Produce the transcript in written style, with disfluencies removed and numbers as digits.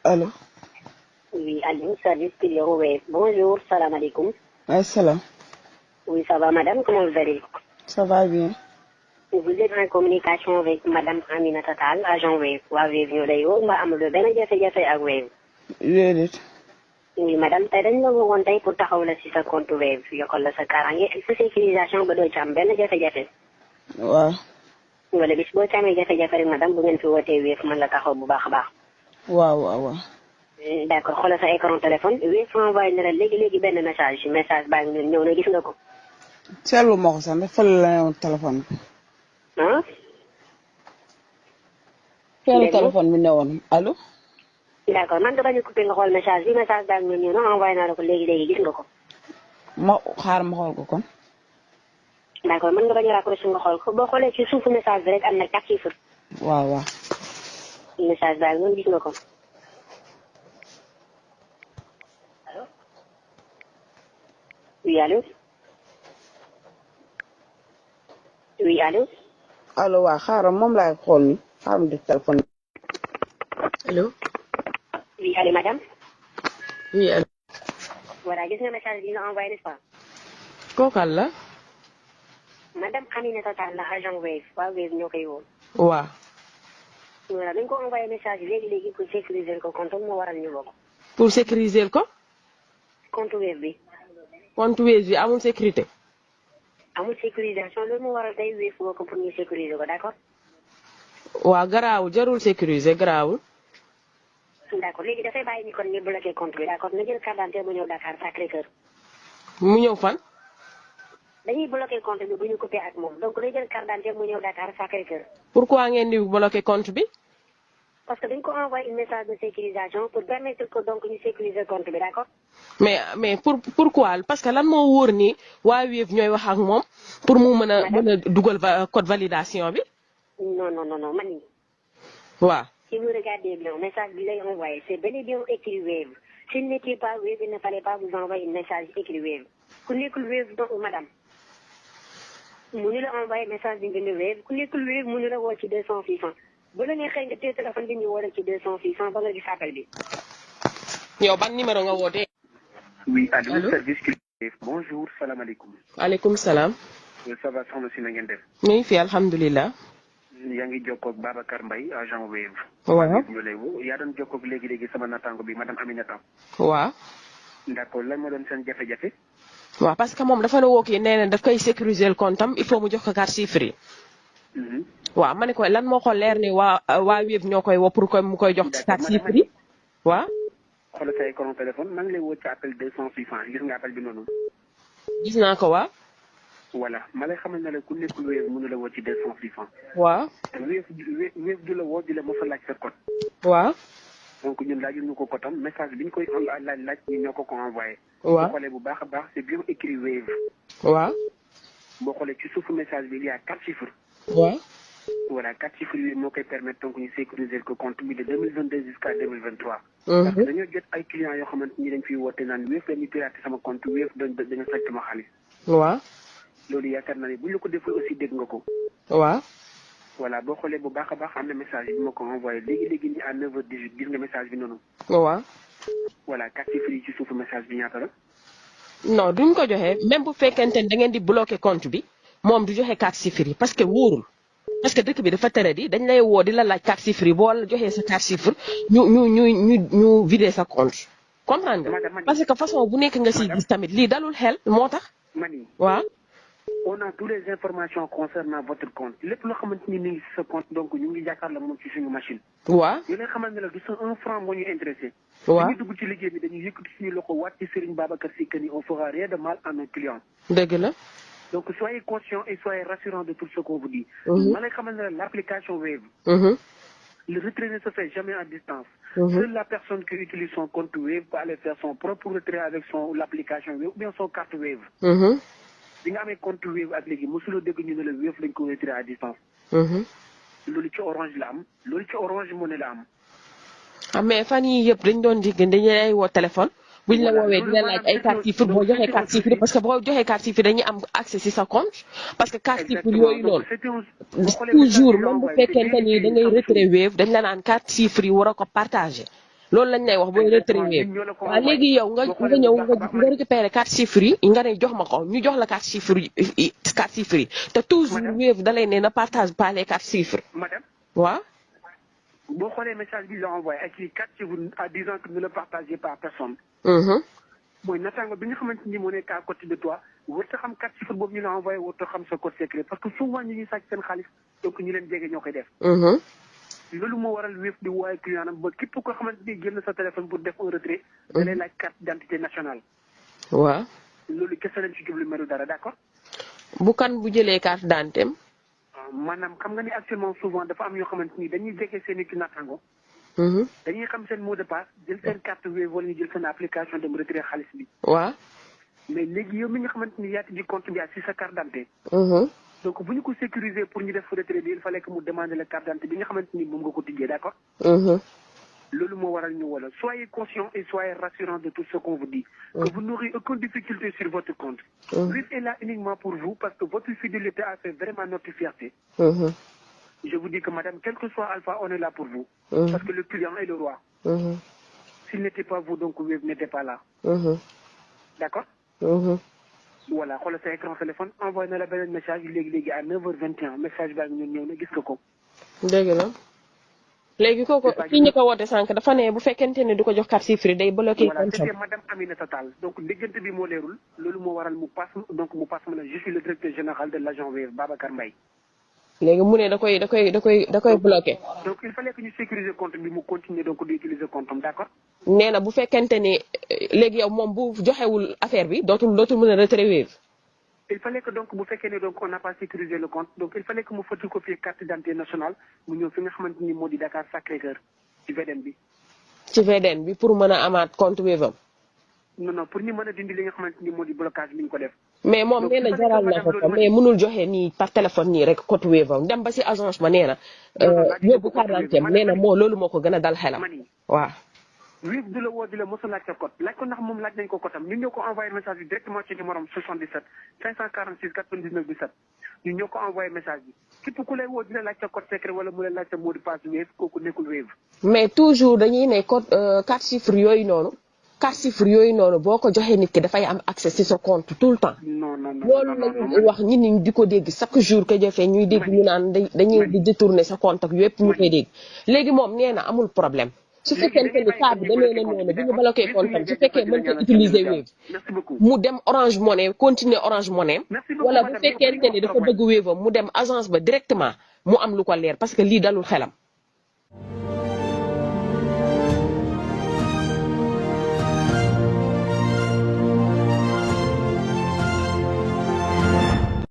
Allô? Oui, allô, service client web. Bonjour, salam alaikum. Salam. Oui, ça va, madame, comment vous allez? Ça va bien. Vous êtes en communication avec madame Aminata Tall, agent web. Waa Wave ñoo lay woo nga amul benn jafe-jafe ak Wave. Déedéet. Oui, madame, tey dañ la woowoon tey pour taxaw la si sa compte Wave yokkal la sa kaaraange ak sa sécurisation ba doo ci am benn jafe-jafe. waaw. wala bis boo ci amee jafe-jafe rek madame bu ngeen fi wootee Wave mën la taxaw bu baax a baax. waaw. D'accord, xoolal sa écran téléphone Wave envoyé na la léegi benn message baa ngi ñëw na gis nga ko. seetlu ma ko sax ndax fële la ne woon téléphone bi. ah. fële téléphone bi ne woon allo. d'accord man nga bañ a coupé nga xool message baa ngi ñëw na envoyé naa la ko léegi gis nga ko. ma xool ko kon. d'accord man nga bañ a raccroché nga xool ko boo xoolee ci suufu message bi rek am na 4 chiffres. waaw. message baa ngi noonu gis nga ko. allo. oui allo. oui allo. allo waaw xaaral moom laay xool ni xaaral di téléphone. allo. oui allo madame. oui allo. voilà gis nga message bi nga envoyé n'est-ce pas. kookal la. madame Aminata Tall la agent Wave waa Wave ñoo koy woo. waaw. voilà dañ ko envoyé message léegi pour sécuriser ko compte moo waral ñu woo ko. pour sécuriser ko. compte Wave bi. compte Wave bi amul sécurité. amul sécurisation loolu moo waral tey Wave woo ko pour ñu sécuriser ko d'accord. waaw garaawul jarul sécuriser garaawul. d'accord léegi dafay bàyyi ni kon ñu bloqué compte bi d'accord na jël carte d'identité mu ñëw Dakar Sacré-Cœur. mu ñëw fan. dañuy bloqué compte bi bu ñu coupé ak moom donc na jël carte d'identité mu ñëw Dakar Sacré-Cœur. pourquoi ngeen di bloqué compte bi. parce que dañ ko envoyé un message de sécurisation pour permettre que donc ñu sécuriser compte bi d'accord. mais pourquoi parce que lan moo wóor ni waa Wave ñooy wax ak moom pour mu mën a dugal code validation bi. non man nii. waaw. si vous regardez bien message bi lay envoyé c'est bel et bien écrit Wave s'il n'était pas Wave il ne fallait pas vous envoyer un message écrit Wave ku nekkul Wave donc madame mënu la envoyé message bi bind Wave ku nekkul Wave mënu la woo ci 200 600 bu la neexee nga téye téléphone bi ñu woo la ci 200 600 ba nga gis appel bi. yow ban numéro nga wootee. oui allô service client. bonjour salaamaaleykum. waaleykum salaam. ça va soxna si na ngeen def. ñu ngi fi alhamdulilah. yaa ngi jokkoo ak Babacar Mbaye agent Wave. waaw ñu lay woo yaa doon jokkoo ak léegi sama naataango bi madame Aminata. waaw. d'accord lan moo doon seen jafe-jafe. waaw parce que moom dafa la woo kii nee na daf koy sécuriser le compte am il faut mu jox ko carte chiffre. waaw ma ne ko lan moo ko leer ni waa Wave ñoo koy woo pour que mu koy jox carte chiffre. waaw. xoolal sa écran téléphone maa ngi lay woo ci appel 200 600 gis nga appel bi noonu. gis naa ko waaw. voilà ma lay xamal ne la ku nekkul Wave mënu la woo ci 200 600. waaw. Wave du la woo di la mos a laaj sa code. waaw. donc ñun laajuñu ko kotam message bi ñu koy laaj ñun ñoo ko envoyé. waaw boo xoolee bu baax a baax c'est bien écrit Wave. waaw. boo xoolee ci suufu message bi il y a 4 chiffres. waaw. voilà 4 chiffres yi moo koy permettre donc ñu sécuriser ko compte bi de 2022 jusqu'à 2023. parce que dañoo jot ay clients yoo xamante ni dañ fiy woote naan Wave la ñuy pirater sama compte Wave dañoo sàcc sama xaalis. waaw. loolu yaakaar naa ne bu ñu la ko defee aussi dégg nga ko. waaw. voilà boo xoolee bu baax a baax am na message bi ma ko envoyé léegi nii à 9h18 gis nga message bi noonu. waaw. voilà 4 chiffres yi ci suufu message bi ñaata la. non duñ ko joxe même bu fekkente ne da ngeen di bloquer compte bi moom du joxe 4 chiffres yi parce que wóorul parce que dëkk bi dafa tere di dañ lay woo di la laaj 4 chiffres yi boo la joxee sa 4 chiffres ñu vider sa compte. comprendre nga parce que façon bu nekk nga siy gis tamit lii dalul xel moo tax. mani waaw. on a toutes les informations concernant votre compte lépp loo xamante ni mi ngi si sa compte donc ñu ngi jàkkaarloo moom ci suñu machine. waaw. ñu lay xamal ne la du sa 1 franc moo ñu intéressé. waaw dañuy dugg ci liggéey bi dañuy yëkkati suñu loxo waat ci Serigne Babacar Sy que ni on fera rien de mal à nos clients. dëgg la. donc soyez conscients et soyez rassurants de tout ce qu'on vous dit. ma lay xamal ne la l'application Wave. le retrait ne se fait jamais à distance. Seule la personne qui utilise son compte Wave peut aller faire son propre retrait avec l'application Wave ou bien son carte Wave. bi nga amee compte Wave ak léegi mosuloo dégg ñu ne la Wave lañ ko retirer à distance. loolu ci Orange la am loolu ci Orange Money la am. mais fan yii yëpp dañ doon digg dañu lay woo téléphone. buñ la woowee dina laaj ay carte chiffre boo joxee carte chiffre parce que boo joxee carte chiffre dañuy am accès si sa compte. parce que carte chiffre yooyu noonu. toujours même bu fekkente ni da ngay retrait Wave dañ la naan carte chiffre yi war a ko partager. loolu lañ lay wax booy retrait Wave waaw léegi yow nga ñëw nga récupérer 4 chiffres yi nga ne jox ma ko ñu jox la 4 chiffres yi te toujours Wave da lay ne na partage pas les 4 chiffres. madame waaw. boo xoolee message bi la envoyé ak ci 4 chiffres en disant que ne le partagez pas à personne. mooy nattaango bi nga xamante ni moo nekk à côté de toi warut a xam 4 chiffres boobu ñu la envoyé warut a xam sa code secret parce que souvent ñu ngi sàcc seen xaalis donc ñu leen jege ñoo koy def. loolu moo waral Wave di wooye client am ba képp koo xamante ni génn sa téléphone pour def un retrait. da lay laaj carte d'identité nationale. waaw. loolu kese lañ ci jublu meru dara d'accord. bu kan bu jëlee carte d'identité. maanaam xam nga ni actuellement souvent dafa am ñoo xamante ni dañuy jege seen i nattaango. dañuy xam seen mot de passe jël seen carte Wave wala ñu jël seen application dem retrait xaalis bi. waaw. mais léegi yow mi nga xamante ni yaa tijji compte bi ak si sa carte d'identité. donc bu ñu ko sécuriser pour ñu def retrait bi il fallait que mu demander la carte d'identité bi nga xamante ni moom nga ko tijjee d'accord. loolu moo waral ñu wala soyez conscient et soyez rassurant de tout ce qu'on vous dit. que vous n'aurez aucune difficulté sur votre compte. Wave est là uniquement pour vous parce que votre fidélité a fait vraiment notre fierté. Je vous dis que madame, quel que soit Alpha, on est là pour vous. Parce que le client est le roi. S'il n'était pas vous, donc Wave n'était pas là. D'accord. Voilà, xoolal sa écran téléphone envoyé na la beneen message léegi à 9h21 message baa ngi ñëw na gis nga ko. dëgg la léegi kooku kii ñu ko woote sànq dafa ne bu fekkente ne du ko jox 4 chiffres day bloqué. voilà c'était madame Aminata Tall donc diggante bi moo leerul loolu moo waral mu passe ma ne je suis le directeur général de l'agent Wave Babacar Mbaye. léegi mu ne da koy bloqué. donc il fallait que ñu sécuriser compte bi mu continuer donc di utiliser compte am d'accord. nee na bu fekkente ni léegi yow moom bu joxewul affaire bi dootul mën a retrait Wave. il fallait que donc bu fekkee ne donc on n'a pas sécurisé le compte donc il fallait que mu photocopier carte d'identité nationale mu ñëw fi nga xamante ni moo di Dakar Sacré-Cœur ci VDN bi. ci VDN bi pour mën a amaat compte Wave am. non pour ñu mën a dindi li nga xamante ni moo di blocage bi ñu ko def. mais moom nee na jaral na ko mais mënul joxe nii par téléphone nii rek code Wave am dem ba si agence ma nee na. yóbbu carte d'identité am nee na loolu moo ko gën a dal xelam. waaw. Wave du la woo di la mos a laaj sa code laaj ko ndax moom laaj nañ ko code am ñu ñëw ko envoyé message bi directement ci numéro am 77 546 99 17 ñu ñëw ko envoyé message bi képp ku lay woo di la laaj sa code secret wala mu lay laaj sa mot de passe Wave kooku nekkul Wave. mais toujours dañuy ne code 4 chiffres yooyu noonu boo ko joxee nit ki dafay am accès ci sa compte tout le temps. non loolu lañu wax nit ñi di ko dégg chaque jour que jafee ñuy dégg ñu naan dañuy di détourner sa compte ak yépp ñu koy dégg léegi moom nee na amul problème. su fekkente ni cas bi demee na noonu bi ñu bloqué compte am su fekkee mën ko utiliser Wave mu dem Orange Money continuer Orange Money wala bu fekkente ni dafa bëgg Wave am mu dem agence ba directement mu am lu ko leer parce que lii dalul xelam.